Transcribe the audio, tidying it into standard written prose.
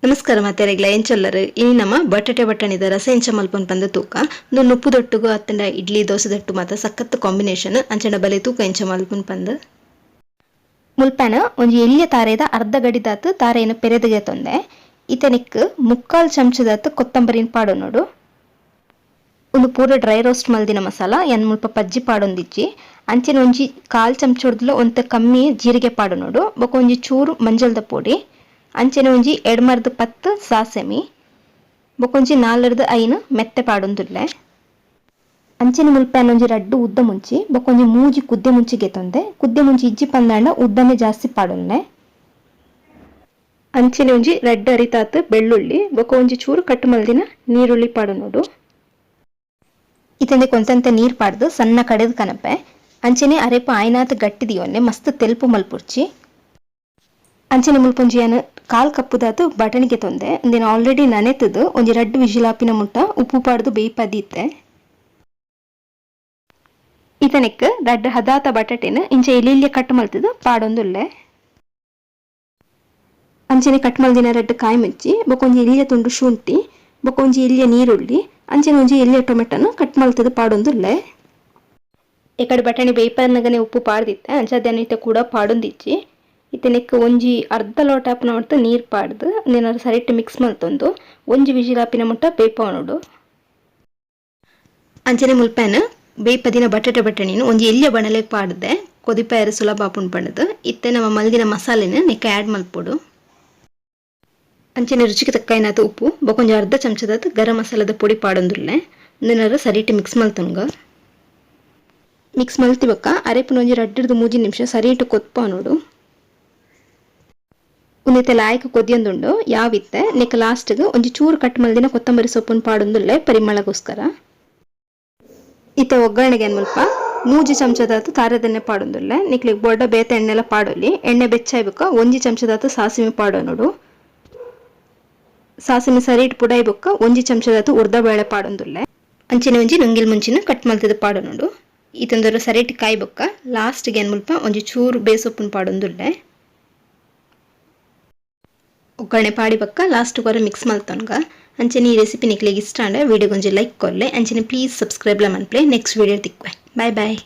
ನಮಸ್ಕಾರ ಮಾತೆರೆಗ್ಲ, ಎಂಚೊಲ್ಲರು? ಇನಿ ನಮ್ಮ ಬಟಾಟೆ ಬಟ್ಟಣಿದ ರಸ ಎಂಚ ಮಲ್ಪನ್ ಪಂದ ತೂಕ. ಉಂದು ನುಪ್ಪು ದೊಟ್ಟುಗು ಅತ್ತಂಡ ಇಡ್ಲಿ ದೋಸೆ ದೊಟ್ಟು ಮಾತ ಸಖತ್ ಕಾಂಬಿನೇಷನ್. ಅಂಚನ ಬಲೆ ತೂಕ ಎಂಚ ಮಲ್ಪನ್ ಪಂದ್. ಮುಲ್ಪನ ಒಂಜಿ ಎಲ್ಯ ತಾರೆದ ಅರ್ಧ ಗಡಿದಾತ್ ತಾರೆಯನ್ನು ಪೆರೆದಿಗೆ ತೊಂದೆ. ಇತನಿಕ್ ಮುಕ್ಕಾಲ್ ಚಮಚದಾತ್ ಕೊತ್ತಂಬರಿನ್ ಪಾಡೊನೊಡು. ಉಂದು ಪೂರ ಡ್ರೈ ರೋಸ್ಟ್ ಮಲ್ದಿನ ಮಸಾಲ. ಯಾನ್ ಮುಲ್ಪ ಪಜ್ಜಿ ಪಾಡೊಂದಿಜ್ಜಿ. ಅಂಚನೆ ಒಂಜಿ ಕಾಲ್ ಚಮಚೊಡ್ದುಲ ಒಂತೆ ಕಮ್ಮಿ ಜೀರಿಗೆ ಪಾಡೊನೊಡು. ಬೊಕ ಒಂಜಿ ಚೂರು ಮಂಜಲ್ದ ಪೊಡಿ, ಅಂಚನೆ ಒಂಜಿ ಎಡ್ಮರ್ದ್ 10 ಸಾಸೆಮಿ, ಬೊಕ ಒಂಜಿ 4ರ್ದ್ 5 ಮೆತ್ತೆ ಪಾಡೊಂದುಲ್ಲೆ. ಅಂಚನೆ ಮುಲ್ಪ ಯಾನ್ ಒಂಜಿ ರಡ್ಡ್ ಉದ್ದ ಮುಂಚಿ ಬೊಕ ಒಂಜಿ ಮೂಜಿ ಕುದ್ದೆ ಮುಂಚಿ ಗೆತೊಂದೆ. ಕುದ್ದೆ ಮುಂಚಿ ಇಜ್ಜಿ ಪಂದಾಂಡ ಉದ್ದನೆ ಜಾಸ್ತಿ ಪಾಡೊನ್ನೆ. ಅಂಚನೆ ಒಂಜಿ ರಡ್ಡ್ ಅರಿತಾತ್ ಬೆಳ್ಳುಳ್ಳಿ ಬೊಕ ಒಂಜಿ ಚೂರು ಕಟ್ ಮಲ್ದಿನ ನೀರುಳ್ಳಿ ಪಾಡೊನೊಡು. ಇತ್ತಂದೆ ಕೊಂತಂತೆ ನೀರ್ ಪಾಡ್ದು ಸಣ್ಣ ಕಡೆದ್ ಕನಪೆ. ಅಂಚನೆ ಅರೆಪು ಆಯ್ನಾತ್ ಗಟ್ಟಿ ದಿಯೊನ್ನೆ, ಮಸ್ತ್ ತೆಲ್ಪು ಮಲ್ಪುರ್ಚಿ. ಅಂಚನೆ ಮುಲ್ಪ ಒಂಜಿ ಯಾನ್ ಕಾಲ್ ಕಪ್ಪುದಾತ್ ಬಟಣಿಗೆ ತೊಂದೆ. ಉಂದೆನ್ ಆಲ್ರೆಡಿ ನನೆತುದು ಒಂಜಿ ರಡ್ಡ್ ವಿಜಿಲ್ ಆಪಿನ ಮುಟ್ಟ ಉಪ್ಪು ಪಾಡ್ದು ಬೇಯ್ಪದಿತ್ತೆ. ಇತನೆಕ್ ರಡ್ಡ್ ಹದಾತ ಬಟಾಟೆನ್ ಇಂಚ ಎಲ್ಯ ಕಟ್ ಮಲ್ತುದು ಪಾಡೊಂದುಲ್ಲೆ. ಅಂಚನೆ ಕಟ್ ಮಲ್ದಿನ ರಡ್ಡ್ ಕಾಯಿ ಮುಂಚಿ, ಬೊಕ ಒಂಜಿ ಎಲ್ಯ ತುಂಡು ಶುಂಠಿ, ಬೊಕ ಒಂಜಿ ಎಲ್ಯ ನೀರುಳ್ಳಿ, ಅಂಚನೆ ಒಂಜಿ ಎಲ್ಯ ಟೊಮೆಟೊನು ಕಟ್ ಮಲ್ತುದು ಪಾಡೊಂದುಲ್ಲೆ. ಎಕಡೆ ಬಟಾಣಿ ಬೇಯ್ಪನ್ನಗನೆ ಉಪ್ಪು ಪಾಡ್ದಿತ್ತೆ. ಅಂಚಾದ್ ಇತ್ತೆ ಕೂಡ ಪಾಡೊಂದಿಜ್ಜಿ. ಇತ್ತೆ ಒಂಜಿ ಅರ್ಧ ಲೋಟ ಆಪುನ ಮಟ್ಟ ನೀರ್ ಪಾಡ್ದು ಉಂದೆನ್ ಸರಿಟ್ ಮಿಕ್ಸ್ ಮಲ್ತೊಂದು ಒಂಜಿ ವಿಜಿಲ್ ಆಪಿನ ಮುಟ್ಟ ಬೇಯ್ಪಾವೊನೊಡು. ಅಂಚನೆ ಮುಲ್ಪನ ಬೇಯ್ಪದಿನ ಬಟಾಟೆ ಬಟಣಿನ್ ಒಂಜಿ ಎಲ್ಯ ಬಣಲೆಗ್ ಪಾಡ್ದೆ, ಕೊದಿಪಾಯೆರೆ ಸುಲಭ ಆಪುಂಡು ಪಂಡುದು. ಇತ್ತೆ ನಮ್ಮ ಮಲ್ದಿನ ಮಸಾಲೆನ್ ನೆಕ್ ಆಡ್ ಮಲ್ಪೊಡು. ಅಂಚನೆ ರುಚಿಗೆ ತಕ್ಕೈನಾತ್ ಉಪ್ಪು ಬೊಕ ಒಂಜಿ ಅರ್ಧ ಚಮಚದಾತ್ ಗರಂ ಮಸಾಲದ ಪೊಡಿ ಪಾಡೊಂದುಲ್ಲೆ. ಉಂದೆನ್ ಸರಿಟ್ ಮಿಕ್ಸ್ ಮಲ್ತೊನ್ಗ. ಮಿಕ್ಸ್ ಮಲ್ತಿ ಬೊಕ್ಕ ಅರೆಪುನ ಒಂಜಿ 2ರ್ದ್ 3 ನಿಮಿಷ ಸರಿಟ್ ಕೊತ್ಪಾನೊಡು. ಉಂದೆತ ಲಾಯ್ಕ್ ಕೊದಿಯೊಂದುಂಡು ಯಾವಿತ್ತೆ. ನೆಕ್ ಲಾಸ್ಟ್ ಒಂಜಿ ಚೂರು ಕಟ್ ಮಲ್ದಿನ ಕೊತ್ತಂಬರಿ ಸೊಪ್ಪುನ್ ಪಾಡೊಂದುಲ್ಲೆ ಪರಿಮಳಗೋಸ್ಕರ. ಇತ್ತೆ ಒಗ್ಗರಣೆಗೆ ಮುಲ್ಪ 3 ಚಮಚದಾತ್ ತಾರೆದೆಣ್ಣೆ ಪಾಡೊಂದುಲ್ಲೆ. ನಿಕ್ಲೆಗ್ ಬೊಡ್ಡ ಬೇತೆ ಎಣ್ಣೆಲ ಪಾಡೊಲಿ. ಎಣ್ಣೆ ಬೆಚ್ಚಾಯ್ ಬೊಕ್ಕ ಒಂಜಿ ಚಮಚದಾತ್ ಸಾಸಿವೆ ಪಾಡೊನೊಡು. ಸಾಸಿವೆ ಸರಿಟ್ ಪುಡಾಯ್ ಬೊಕ್ಕ ಒಂಜಿ ಚಮಚದಾತ್ ಉರ್ದ ಬೇಳೆ ಪಾಡೊಂದುಲ್ಲೆ. ಅಂಚನೆ ಒಂಜಿ ನುಂಗಿಲ್ ಮುಂಚಿನ ಕಟ್ ಮಲ್ತುದು ಪಾಡೊನೊಡು. ಇತ್ತೊಂದರ ಸರಿಟ್ ಕಾಯ್ ಬೊಕ್ಕ ಲಾಸ್ಟ್ ಗೆ ಮುಲ್ಪ ಒಂಜಿ ಚೂರು ಬೇಸೊಪ್ಪುನ್ ಪಾಡೊಂದುಲ್ಲೆ. ಒಗ್ಗರಣೆ ಪಾಡಿ ಬೊಕ್ಕ ಲಾಸ್ಟ್ ಕೊರ ಮಿಕ್ಸ್ ಮಲ್ತೊನ್ಗ. ಅಂಚನೆ ಈ ರೆಸಿಪಿ ನಿಕ್ಲೆಗ್ ಇಷ್ಟ ಆಂಡ ವಿಡಿಯೋ ಒಂಜಿ ಲೈಕ್ ಕೊರ್ಲೆ. ಅಂಚನೆ ಪ್ಲೀಸ್ ಸಬ್ಸ್ಕ್ರೈಬ್ ಲ ಮನ್ಪುಲೆ. ನೆಕ್ಸ್ಟ್ ವಿಡಿಯೋ ತಿಕ್ವೆ. Bye boy.